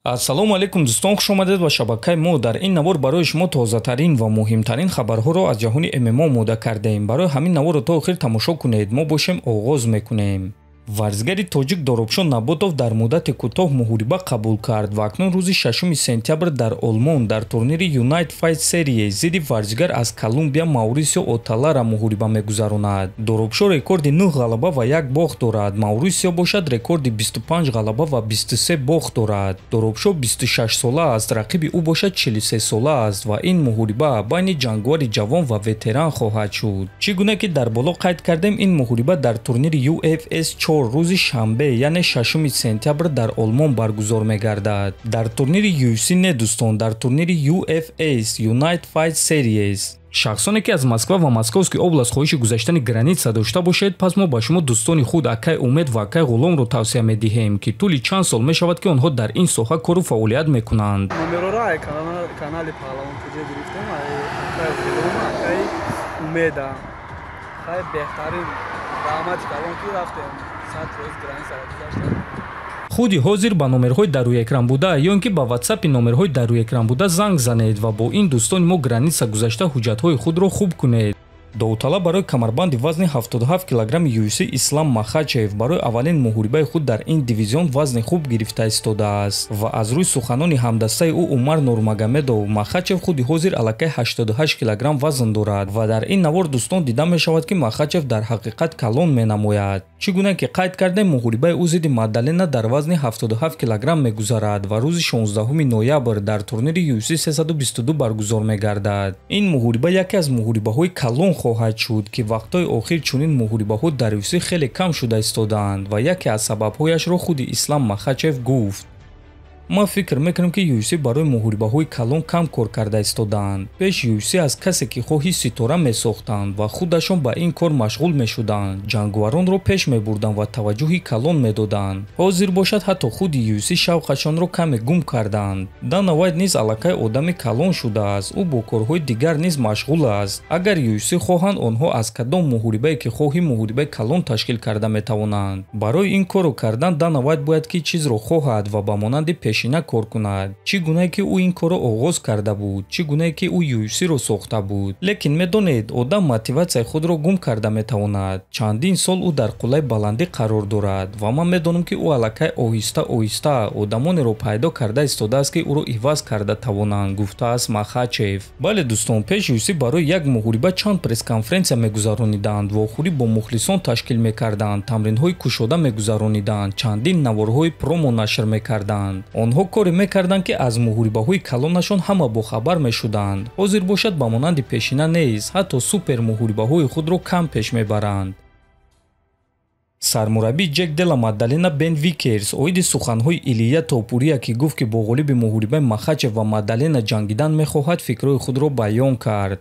Ассалому алайкум дӯстон, хуш омадед ба шабакаи мо. Дар ин навор барои шумо тозатарин ва муҳимтарин хабарҳоро аз ҷаҳони ММО омода кардаем. Барои ҳамин наворро то охир тамошо кунед. Мо бошем, оғоз мекунем. Варзигари тоҷик Доробшо Наботов дар муддати кӯтоҳ муҳориба қабул кард ва акнун рӯзи 6 сентябр дар Олмон дар турнири United Fight Series зидди варзигар аз Колумбия Маурисио Оталара муҳориба мегузаронад. Доробшо рекорди 9 ғалаба ва 1 бохт дорад. Маурисио бошад, рекорди 25 ғалаба ва 23 бохт дорад. Доробшо 26 сола аст, рақиби ӯ бошад 43 сола аст ва ин муҳориба байни ҷанговари ҷавон ва ветеран хоҳад шуд. Чӣ гуна ки дар боло қайд кардем, ин муҳориба дар турнири UFC 4 рӯзи шанбе, яъне 6 сентябр дар Олмон баргузор мегардад. Дар турнири UFC не, дӯстон, дар турнири UFS United Fight Series. Шахсоне ки аз Москва ва Московский област хоҳиши гузаштани граница дошта бошед, пас мо ба шумо дӯстони худ акай Умед ва акай Ғуломро тавсия медиҳем, ки тӯли чанд сол мешавад, ки онҳо дар ин соҳа кору фаъолият мекунанд. Номерора канали Паҳлавон ТЖ гирифтем, акай Ғулом, акай Умеда. Хай, беҳтарин, раҳмати калон, ки рафтем, 100% границаро гузаштем. Худи ҳозир ба номерҳои дар рӯи экран буда ё ин ки ба ватсапи номерҳои дар рӯи экран буда занг занед ва бо ин дӯстони мо граница гузашта, ҳуҷҷатҳои худро хуб кунед. Довталаб барои камарбанди вазни 77 килограмми UFC Ислам Махачев барои аввалин муҳорибаи худ дар ин дивизион вазни хуб гирифта истодааст ва аз рӯи суханони ҳамдастаи ӯ Умар Нурмагомедов, Махачев худи ҳозир аллакай 88 килограмм вазн дорад ва дар ин навор, дӯстон, дида мешавад, ки Махачев дар ҳақиқат калон менамояд. Чӣ гуна ки қайд кардем, муҳорибаи ӯ зидди Маддалена дар вазни 77 килограмм мегузарад ва рӯзи 16 ноябр дар турнири UFC 322 баргузор мегардад. Ин муҳориба яке аз муҳорибаҳои калон хоҳад шуд, ки вақтҳои охир чунин муҳорибаҳо дар UFC хеле кам шуда истодаанд ва яке аз сабабҳояшро худи Ислам Махачев гуфт: «Ман фикр мекунам, ки UFC барои муҳорибаҳои калон кам кор карда истодаанд. Пеш UFC аз касе ки хоҳӣ ситора месохтанд ва худашон ба ин кор машғул мешуданд, ҷанговаронро пеш мебурданд ва таваҷҷӯҳи калон медоданд. Ҳозир бошад, ҳатто худи UFC шавқашонро каме гум карданд. Дана Вайт низ аллакай одами калон шудааст, ӯ бо корҳои дигар низ машғул аст. Агар UFC хоҳанд, онҳо аз кадом муҳорибае ки хоҳӣ муҳорибаи калон ташкил карда метавонанд. Барои ин корро кардан Дана Вайт бояд ки чизро хоҳад ва ба монанди пешина кор кунад, чӣ гунае ки ӯ ин корро оғоз карда буд, чӣ гунае ки ӯ UFC-ро сохта буд. Лекин медонед, одам мотиватсияи худро гум карда метавонад. Чандин сол ӯ дар қуллаи баландӣ қарор дорад ва ман медонам, ки ӯ аллакай оҳиста оҳиста одамонеро пайдо карда истодааст, ки ӯро иваз карда тавонанд», гуфтааст Махачев. Бале, дӯстон, пеш UFC барои як муҳориба чанд пресс-конференсия мегузарониданд, вохӯрӣ бо мухлисон ташкил мекарданд, тамринҳои кушода мегузарониданд, чандин наворҳои промо нашр мекарданд. Онҳо коре мекарданд, ки аз муҳорибаҳои калонашон ҳама бохабар мешуданд. Ҳозир бошад, ба монанди пешина нест, ҳатто супер муҳорибаҳои худро кам пеш мебаранд. Сармураббии Ҷек Дела Маддалена Бен Викерс оиди суханҳои Илия Топурия, ки гуфт, ки бо ғолиби муҳорибаи Махачев ва Маддалена ҷангидан мехоҳад, фикрҳои худро баён кард.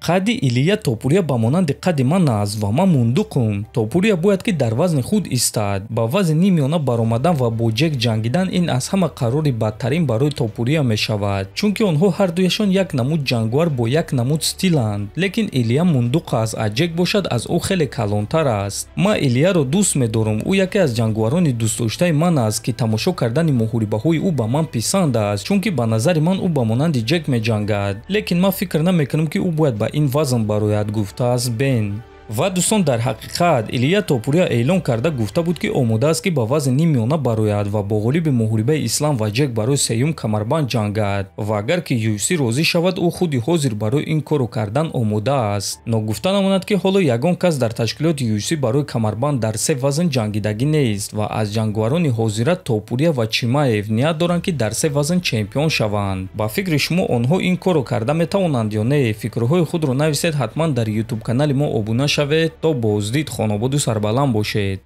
«Қадди Илия Топурия ба монанди қадди ман аст ва ман мундуқум. Топурия бояд ки дар вазни худ истад. Ба вазни нимиёна баромадан ва бо Ҷек ҷангидан ин аз ҳама қарори бадтарин барои Топурия мешавад, чунки онҳо ҳардуяшон як намуд ҷанговар бо як намуд стиланд, лекин Илия мундуқ аст, а Ҷек бошад, аз ӯ хеле калонтар аст. Ман Илияро дӯст медорам, ӯ яке аз ҷанговарони дӯстдоштаи ман аст, ки тамошо кардани муҳорибаҳои ӯ ба ман писанд аст, чунки ба назари ман ӯ ба монанди Ҷек меҷангад, лекин ман фикр намекунам, ки ӯ бояд ба ин вазн барояд», гуфтааст Бен. Ва дӯстон, дар ҳақиқат Илия Топурия эълон карда гуфта буд, ки омода аст, ки ба вазни нимиёна барояд ва бо ғолиби муҳорибаи Ислам ва Ҷек барои сеюм камарбанд ҷангад ва агар ки UFC розӣ шавад, ӯ худи ҳозир барои ин корро кардан омода аст. Ногуфта намонад, ки ҳоло ягон кас дар ташкилоти UFC барои камарбанд дар се вазн ҷангидагӣ нест ва аз ҷанговарони ҳозира Топурия ва Чимаев ният доранд, ки дар се вазн чемпион шаванд. Ба фикри шумо, онҳо ин корро карда метавонанд ё не? Фикрҳои худро нависед. Ҳатман дар ютуб канали мо обуна шавед. То боздид, хонободу сарбаланд бошед.